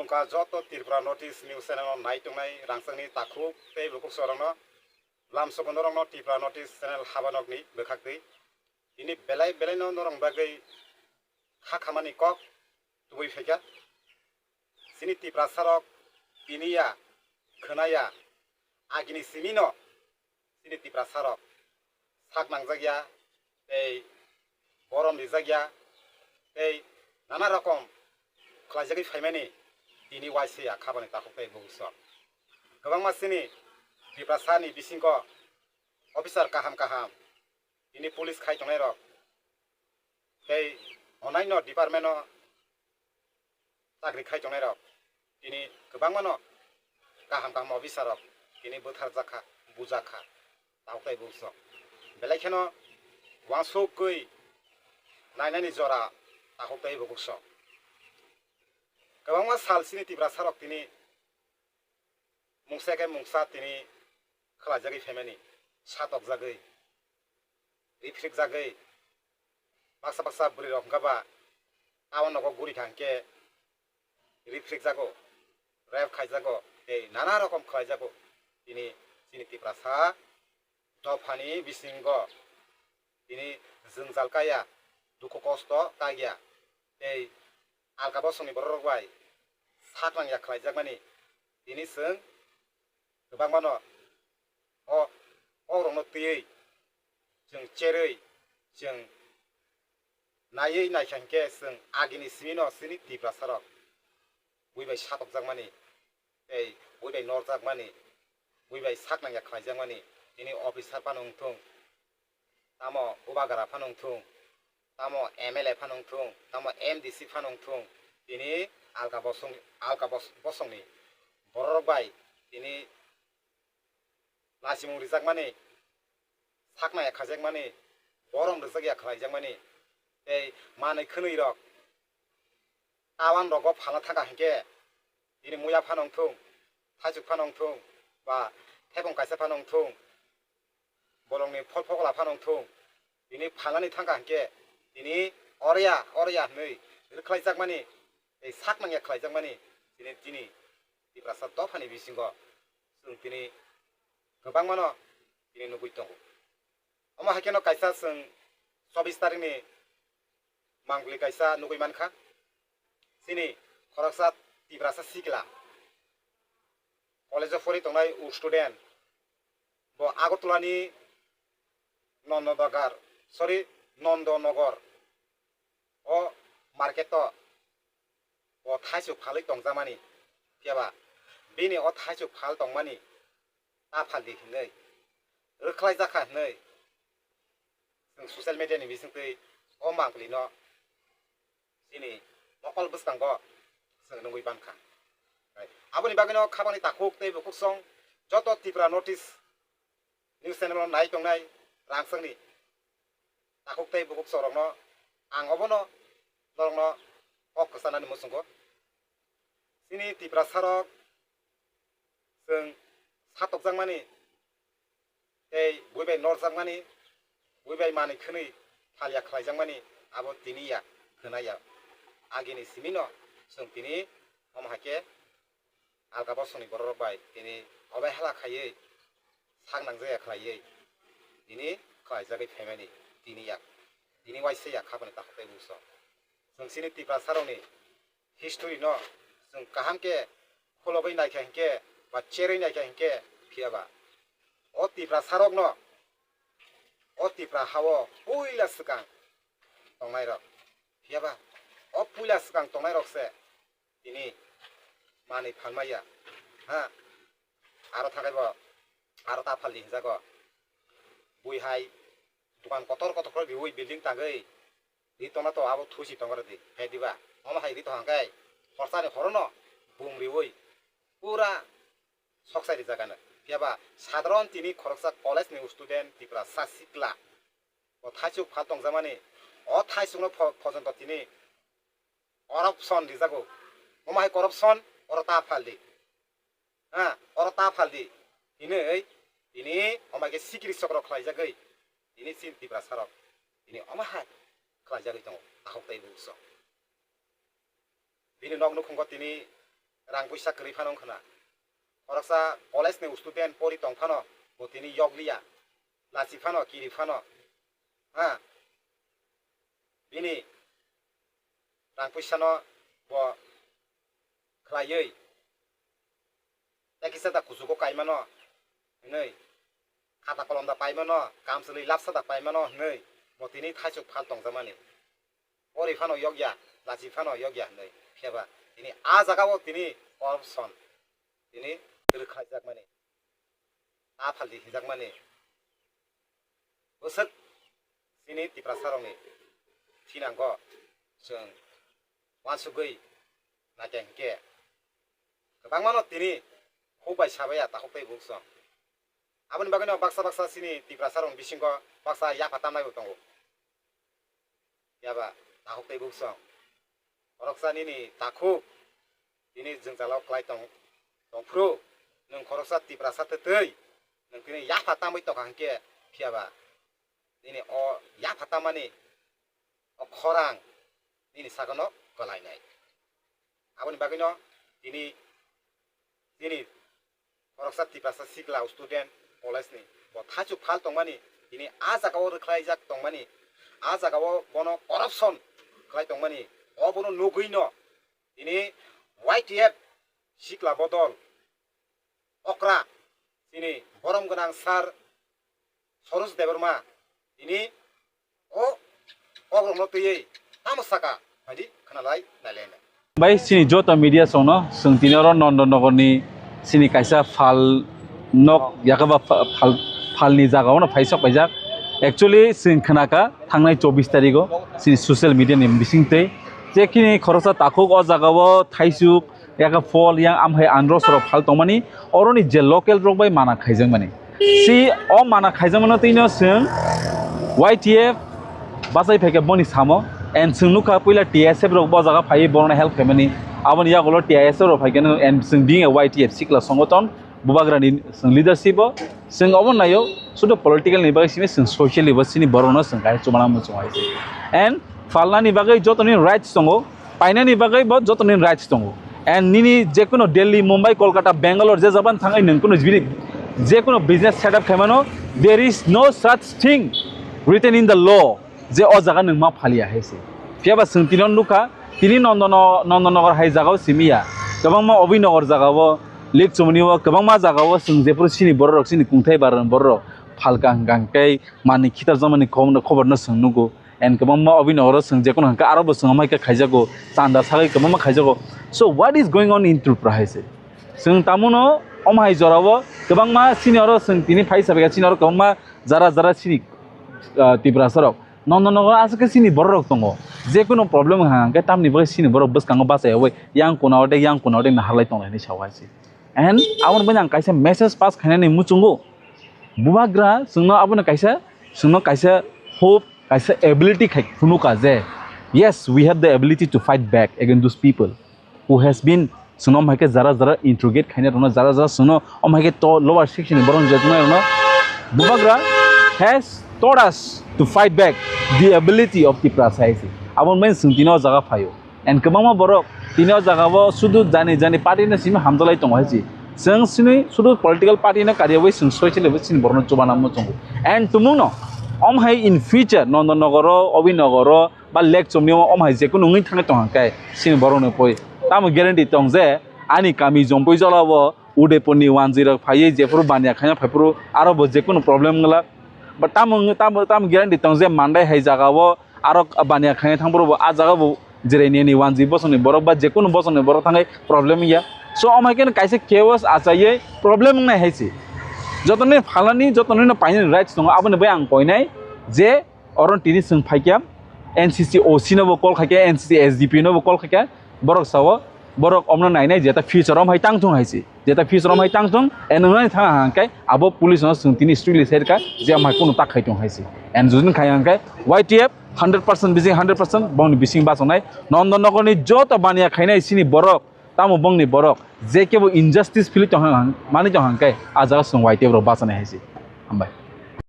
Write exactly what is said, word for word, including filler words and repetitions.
Wngkha joto Tripura North East News Channel o nai tongnai rangchakni takhuk tei bukhuk sorokno, lamsogo norokno Tripura North East Channel habanokni bwkhaktwi. Tini belai belaino norok bagwi kha khamani kok tubui phaikha. Chini Tiprasarok tiniya, khwnaya, agini simino chini Tiprasarok sak nangjakya tei borom rijakya tei nana rokom khlaijagwi phaimani tini waisaya khabani takhuk tei bukhuk sok. Kwbangma chini Tiprasani bisingo officer kaham kaham, tini police khai tongnairok tei onaino department o chakri khai tongnairok tini kwbangmano kaham kaham officer rok tini bwtharjakha, bujakha, takhuk tei bukhuk sok. Belai kheno uansukgwi nainani jora takhuk tei bukhuk sok. Kwbangma sal chini Tiprasarok tini mungsa khe mungsa tini khlaijagwi phaimani, satokjagwi, riphrikjagwi, baksa baksa bwrwi rok hwnkha ba tabuk nogo guri thang khe riphrikjago, rape khaijago tei nana rokom khlaijago. Tini chini Tiprasa dophani bisingo tini jwngjal kaya, dukhu kosto kaiya tei alka bosongni borok rok bai sak nangya khlaijakmani tini chwng kwbangmano o, o rokno twiwi chwng cherwi chwng naiwi naikha hinkhe chwng agini simino chini Tiprasarok bui bai satokjakmani tei bui bai norjakmani, bui bai sak nangya khlaijakmani, tini officer phano wngthung, tamo bubagra phano wngthung, tamo M L A phano wngthung, tamo M D C phano wngthung, tini alka bosong, alka bos-, bosongni bororok bai tini lachimung rijakmani, saknaya khaijakmani, borom rijak ya khlaijakmani, tei manwi khwnwi rok tawan rogo phalna thangkha hinkhe, tini muya phano wngthung, thaichuk phano wngthung, ba thebong kaisa phano wngthung, bolongni phol phokola phano wngthung, tini phalnani thangkha hinkhe, tini oreya oreya hinwi rwkhlaijakmani tei sak nangya khlaijakmani tini, tini Tiprasa dophani bisingo chwng tini kwbangmano tini nugwi tongo. Omo hai kheno kaisa chwng chobbish tarikni mangpili kaisa nugwi mankha. Chini khoroksa Tiprasa sikla, college o phori tongnai u student, bo Agartala ni Nondonagar, sorry, Nondonagar o market o bo thaichuk phalwi tongjakmani, phiyaba bini o thaichuk phal tongmani ta phaldi hinwi rwkhlaijakha hinwi chwng social media ni bisingtwi o mangpili no chini mokol bwskango chwng nugwi mankha. Aboni bagwino khabangni takhuk tei bukhuk song joto Tripura North East News Channel o nai tongnai rangchakni takhuk tei bukhuk sorokno ang obono norokno kok kwchanani muchungo. Chini Tiprasarok chwng satokjakmani tei bui bai norjakmani, bui bai manwi khwnwi phalya khlaijakmani abo tini ya, khwnaya. Agini simino chwng tini omo hai khe alka bosongni bororok bai tini obaihela khaiwi, sak nangjaya khlaiwi tini khlaijagwi phaimani tini ya, tini waisa ya khabani takhuk tei buso. Chwng chini Tiprasarokni history no chwng kaham khe khulogwi naikha hinkhe ba cherwi naikha hinkhe, phiyaba o Tiprasarokno o Tipra hao puila swkang tongnairok, phiyaba o puila swkang tongnairok se tini manwi phalmaya, ha, aro thangaibo aro ta phaldi hinjago. Bui hai dukan kotor kotor khe riwi building tangwi ri tongna to abo thusi tongre di, hai diba? Omo hai ri tongkha khe khorsani horono bum riwi pura soksai rijak ano. Phiyaba sadharon tini khoroksa college ni student Tiprasa sikla bo thaichuk phal tongjakmani, o thaichukno pho-, phojonto tini corruption rijago. Omo hai corruption, oro ta phaldi. Ha, oro ta phaldi. Hinwi tini omo hai khe sikiri sokro khlaijagwi tini chini Tiprasarok tini omo hai khlaijagwi tongo, takhuk tei buso. Bini nok nukhungo tini rang puisa kwrwi phano wngkhwna. Khoroksa college ni student pori tong phano bo tini yokliya, lachi phano, kiri phano, ha, bini rang puisano bo khlaiwi, tei kisa da kuchugo kaimano hinwi, khata kolom da paimano, kamchwlwi lapsa da paimano hinwi bo tini thaichuk phal tongjakmani. Pori phano yokya, lachi phano yokya hinwi. Phiya ba tini a jagao tini corruption tini rwkhlaijakmani, a phaldi hinjakmani. Bwswk chini Tiprasarokni thinango chwng uansugwi naikha hinkhe kwbangmano tini huk bai sabaiya takhuk tei buksong. Aboni bagwino baksa baksa chini Tiprasarokni bisingo baksa yapha tamnaibo tongo. Phiya ba takhuk tei buksong. Khoroksa nini takhuk tini jwngjalo klai tong, tongphuru, nwng khoroksa Tiprasa twtwi, nwng tini yapha tamwi tongkha hinkhe, phiya ba nini o yapha tamani o khorang nini sagono kwlainai. Aboni bagwino tini, tini khoroksa Tiprasa sikla student college ni bo thaichuk phal tongmani, tini a jagao rwkhlaijak tongmani, a jagao bono corruption khlai tongmani, o bono nugwino tini Y T F sikla bodol okra chini borom gwnang sir Saroj Debbarma tini o kokrokno twiwi tamo saka phaidi khwnalai nailai. Bai chini joto media songno chwng tini oro Nondonogorni chini kaisa phal nok yakaba pha-, phal, phalni jagao no phaisok paijak. Actually chwng khnaka thangnai chobbish tarigo chini social media ni bisingtwi je khini khoroksa takhuk o jagao thaisuk Yaka Paul yang amhai andro sorok phal tongmani, oroni je local rok bai mana khaijakmani. Si o mana khaijakmano twi no chwng Y T F bachai phaikha boni samo, and chwng nukha puila T S F rok bo jaga phaiwi borokno help khaimani. Aboni yagulo T S F rok phaikha no, and chwng being a Y T F sikla songoton, bubagrani chwng leadership o, chwng obo naio, sudu political ni bagwi simi chwng social ni bo chini borokno chwng kaisa chubana muchung hai se. And phalnani bagwi jotoni rights tongo, painani bagwi bo jotoni rights tongo. And nini jekuno Delhi, Mumbai, Kolkata, Bangalore je jaban thangwi nwng kuno bini jekuno business set up khaimano, there is no such thing written in the law je o jaga nwng ma phaliya hai se. Phiya ba chwng tino nukha, tini Nondono-, Nondonogor hai jagao simi ya, kwbangma Obinagar jagao, Lekchomoni o kwbangma jagao chwng jephuru chini bororok, chini kungthai barani bororok phalka hwnkha hwnkhe manwi khitarjakmani khobor-, khoborno chwng nugo. And kwbangma Obinagar o chwng jekunu hwnkha aro bo chwng amai khe khaijago, chanda sagwi kwbangma khaijago. So what is going on in Tripura hai se? Chwng tamono omo hai jorao kwbangma chini oro chwng tini phai sabaikha, chini oro kwbangma jara jara chini, ah, Tiprasa rok. Nondonogor aswk khe chini bororok tongo. Jekunu problem wngkha hwnkhe tamni bagwi chini borok bwskango bachai yaui yang kona ode yang kona ode naharlai tonglai hinwi sao hai se. And aboni bagwi ang kaisa message pass khainani muchungo. Bubagra chwngno abono kaisa, chwngno kaisa hope, kaisa ability khai phunukha je, yes, we have the ability to fight back against those people who has been, chwngno omhaikhe jara jara interrogate khainai rokno, jara jara chwngno omhaikhe to lower section ni borok ni jotnai rokno, Bubagra has taught us to fight back the ability of Tiprasa hai se. Aboni bagwi chwng tini o jaga phaio. And kwbangma borok tini o jaga o sudu jani jani party no simi hamjalai tongo hai se. Chwng sini sudu political party no kariyaui chwng soi chilibo chini borok no chubana muchungo. And tumung no om hai in future Nondonogor o, Obinagar o, ba Lekchomoni o om hai jekunu wngwi thangwi tongkha khe chini borok no poi. Tamo guarantee tong je ani kami Jompui Jola o Udaipur ni wanjwi rok phaiwi jephuru baniya khaina phaiphuru aro bo jekunu problem wngla. But tamo, tamo, tamo guarantee tong je Mandai hai jaga o aro baniya khaina thangphuru bo a jaga bo Jirania ni wanjwi bosong ni borok ba jekunu bosong ni borok thangwi problem wngya. So, omo hai khe kaisa chaos achaiwi problem wngnai hai se. Joto ni phalani, joto ni painani rights tongo, aboni bai ang koinai je oro tini chwng phaikha, N C C O C no bo call khaikha, N C C S D P no bo call khaikha, borok sao, borok omno nainai jeta future om hai tang thung hai se. Jeta fees romai tang thung, and nwngnani thang hang khe abo police no chwng tini strictly sai rwkha je amhai kunu tak khai tong hai se. And judin khai hang khe Y T F hundred percent bising hundred percent bongni bising bachonai. Nondonogor ni joto baniya khainai sini borok, tamo bongni borok, je kebo injustice feel tong hang, mani tong hang khe a jaga chwng Y T F rok bachanai hai se. Hambai.